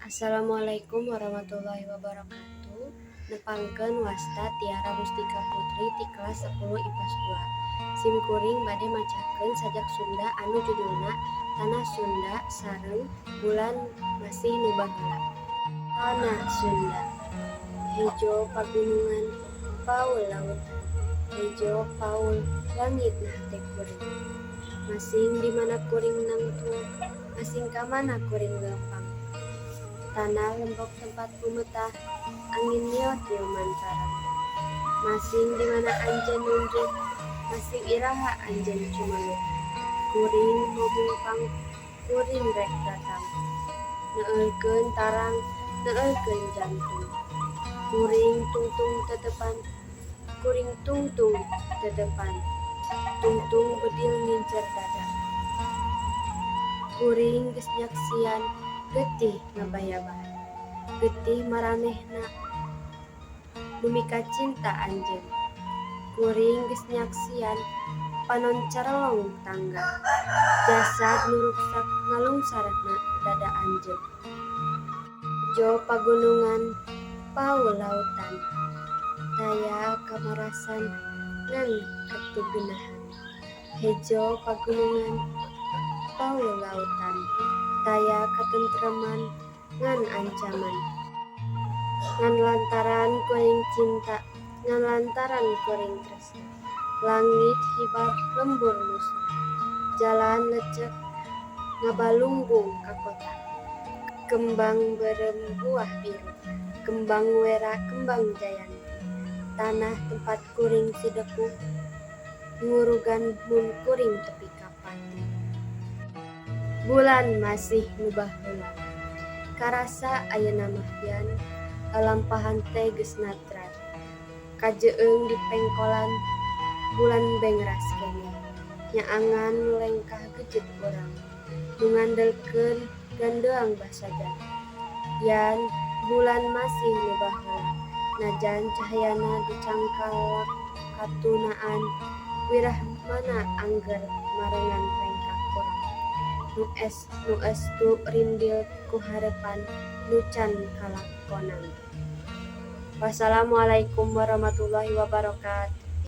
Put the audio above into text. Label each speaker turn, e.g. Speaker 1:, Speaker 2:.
Speaker 1: Assalamualaikum warahmatullahi wabarakatuh. Nepangkeun wasta Tiara Mustika Putri ti kelas 10 IPA 2. Sim kuring bade macakeun sajak Sunda anu judulna Tanah Sunda sareng Bulan Masih Nu Baheula. Tanah Sunda. Hejo pagunungan, paul lautan, hejo paul langit na hate kuring. Masing di mana kuring nangtung, masing ka mana kuring leumpang. Tanah lembok tempat bumetah, angin miot mantara. Masing di mana anjeun nunjuk, masing iraha anjeun cumaluk. Kuring hobungpang, kuring rek datang. Neueulkeun tarang, neueulkeun jantung. Kuring tungtung tetepan, kuring tungtung tetepan. Tungtung bedil ngincer dada. Kuring geus nyaksian getih ngabayabah. Getih maranehna nu mikacinta anjeun. Kuring geus nyaksian panon carelong tangga. Jasad nu ruksak ngalungsar na dada anjeun. Hejo pagunungan, paul lautan, taya kamarasan ngan katugenahan. Hejo pagunungan, paul lautan, taya katentreman ngan ancaman. Ngan lantaran kuring cinta, ngan lantaran kuring tresna. Langit hibar lembur musna. Jalan lecek ngabalunggung ka kota. Kembang beureum buah biru, kembang wera kembang jayanti. Tanah tempat kuring sidepuh, ngurugan mun kuring tepi ka pati. Bulan masih nu baheula. Karasa ayeuna mah yan, lalampahan teh geus natrat. Kajeung di pengkolan, bulan bengras keneh. Nyaangan lengkah gejed urang, nu ngandelkeun gandeang basajan. Yan, bulan masih nu baheula, najan cahayana dicangkalak katunaan, wirah mana angger marengan rengkak urang. Nu estu rindil ku harepan nu can kalakonan. Wassalamualaikum warahmatullahi wabarakatuh.